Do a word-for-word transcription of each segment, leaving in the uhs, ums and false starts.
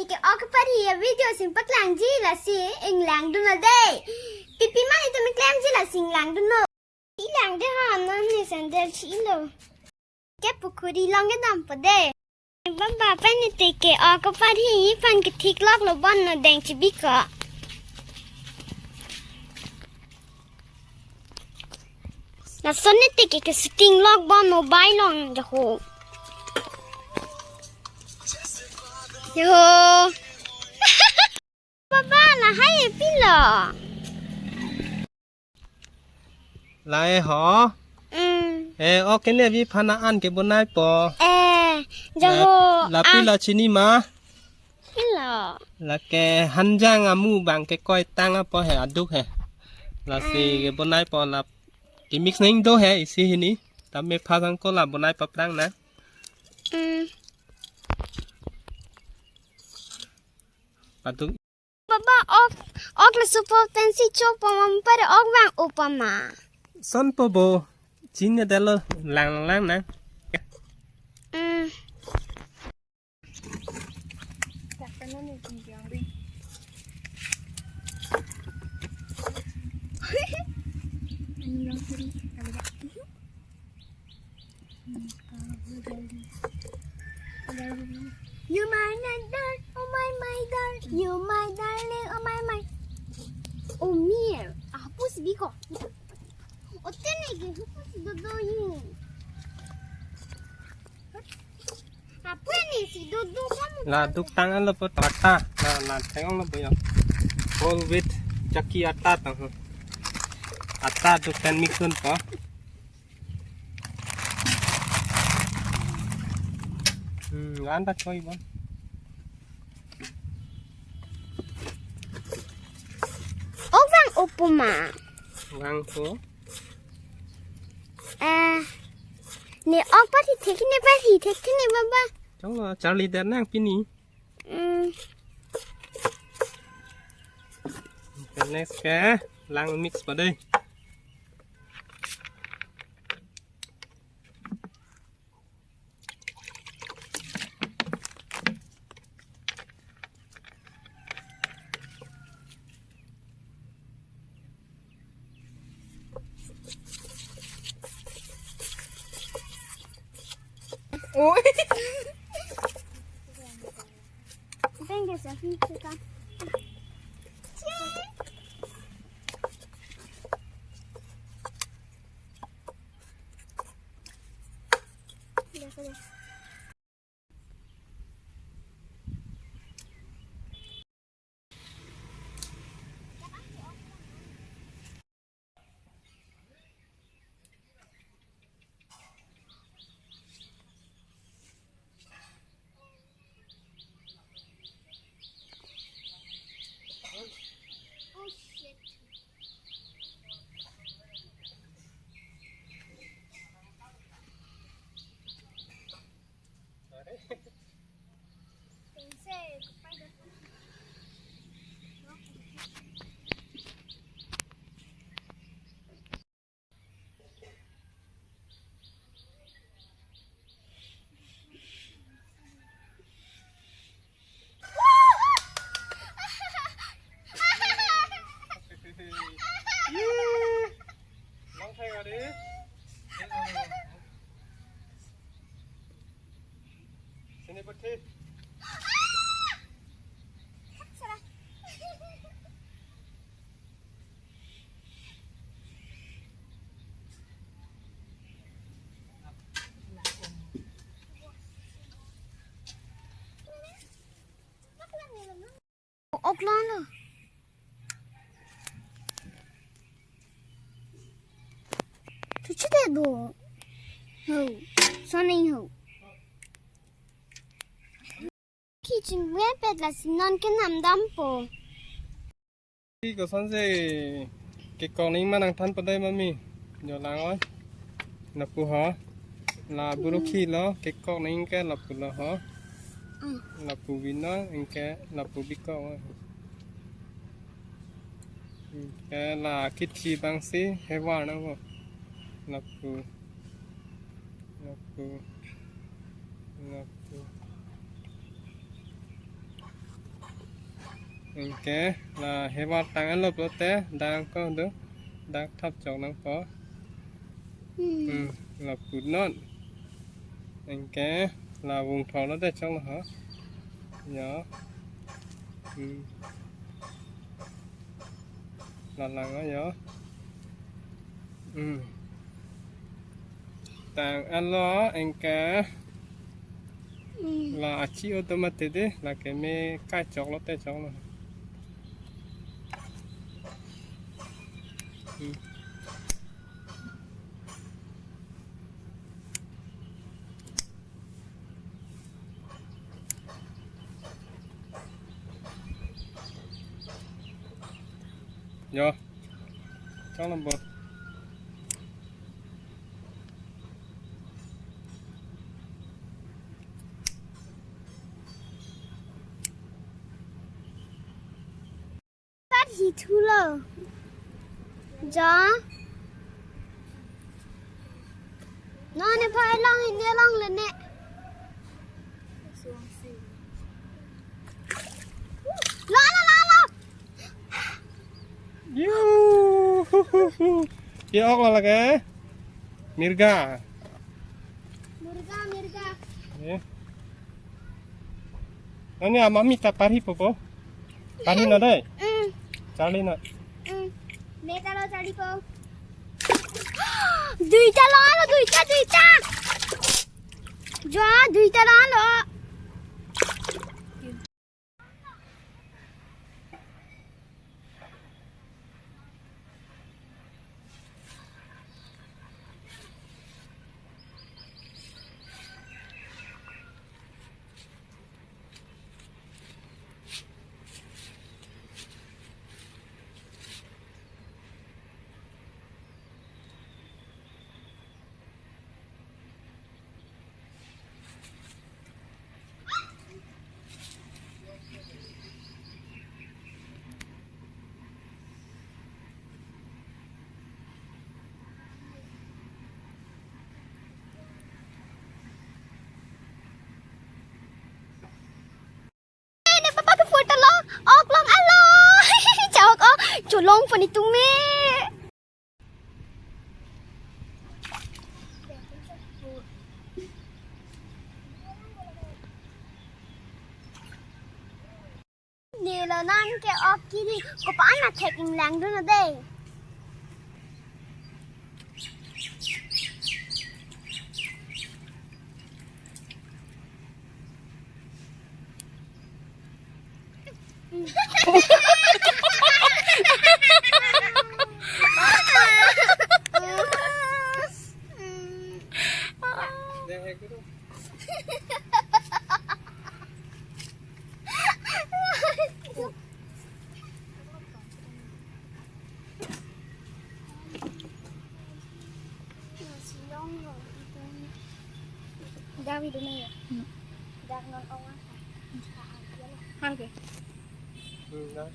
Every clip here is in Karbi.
Ke ok pari a video sing paklangji lasi inglangdunnon dei. Pipi mani tumi klemji lasi inglangdunnon. Inglangdun ha, non ne sandal chilo. Ke pukhuri along kedampo dei. Baba pen ne te ke ok pari aphan ke thikloklo bon, non deng chibiko. Lason ne te ke ke shooting lok bon mobile along jaho. Jaho. Baba lahai pilo. Lahai ho. Mm. Eh, ok, kene bi phana an ke bonaipo. Eh, jaho. La, la pilo, ah, chini ma? Pilo. Lake hanjang amu bang ke koi tang apo he, aduk he. Lasi, ah, ke bonaipo la. Ke mix nang do he isi hini. Tame phajang ko la bonai paprangnang. Mm. Padung. Baba, ok, ok le super fancy cho pama, pare ok vang-o pama. Sonpo bo. Chini dalo lang lang nang. Mm. You my mother, oh my, my darling, you my darling, oh my, my. Oh, mir, ahapus biko. O tene ke, hapus dodo yi. Apa ni si dodo kamu? La duk tang lo po atta. La, la tengong lo po ya. Whole wheat jaki atta tang ho. Atta duk ten mix un po. Hmm, anta choi ba. O vang-o puma. Vangpo. Eh, ne ok pari thek ne pari thek ne baba. Chonglo, charli der nang pini. Hmm. Next ke lang mix pa dei. Oi. Venga, se fica. Long time already. Sini putih. Oklano. Tuchite do. Ho. Sonning ho. Kitchen we pet lasi non ke namdampo. Kosonsi kekok ning ma nangthan padai mami. Jo lang oi. Lapu ho. La burukhi lo, kekok ning ke lapu lo ho. Mm. Lapu vino, ingke lapu bikok oi. Ingke la kithi bangsi hevar nang ho. Lapu. Lapu. Lapu. Anke la hevar tang-etlo pulote dak ko do. Dak thap chok nangpo. Hmm. Hmm, la put non. Anke la vung thor lote choklo ho. Yo. Hmm. La lang yo. Hmm. Tang-etlo anke. Hmm. La achi odo mati de, la keme kai chok lote choklo. Hmm. Yo. Choklo bo. Pat hi thulo. Ja. No ne phai long, ne long le ne. Lo, lo, lo, lo. Yu. Ke-ok lo lake. Mirga. Mirga, mirga. Eh. Nani amami ta parhipo po? Parhi non dei. Mm. Charli non. Mm. Me ta lo charlipo. Duita lo, lo, duita, duita. Jo, duita lo, lo. Ne papa ke photo lo, ok long alo. Chok ok, cholong pani tum me. Ne lo nang ke ok kiri, kopi-an athek inglangdun dei. Dawi dun ya. Hmm. Dak non ong ah. Hal ke? Hmm, dak.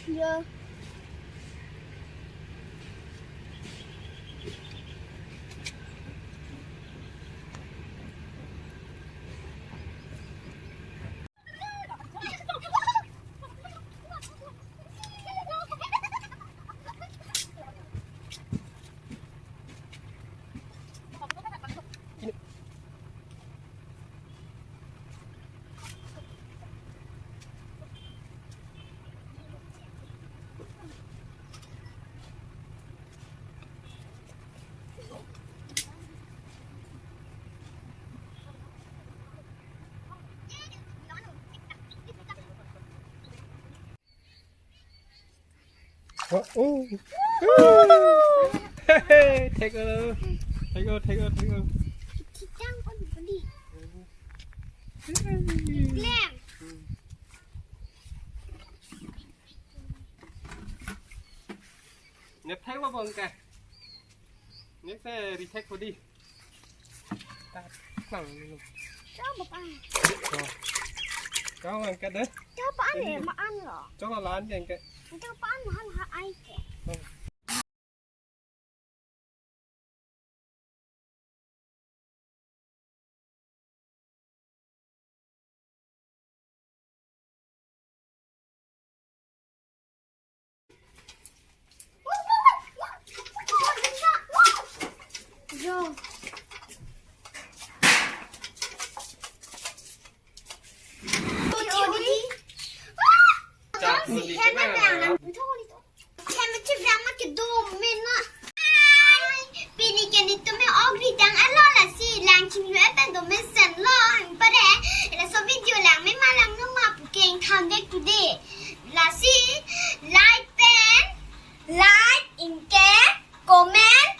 Yo. Oh, oh. Hey, take a, take a, take a, take a. Glam. Nep thek lo bang ka. Nep se ri thek ko di. Ta, tang. Cho ba an. Oh. Cho ang ke de. Cho ba an le ma an lo. Cho la an ke ke. Cho ba an ma han ha ai ke. Oh. Si hem abang lang. Hem chibrang ma kedo men ma. Ai, pini ke netum me ok ridang alo lasi lang chinglu pen do mesen lo. Pare, laso video lang me malang no ma pu keng tham dek today. Lasi like pen, like, ingke, comment,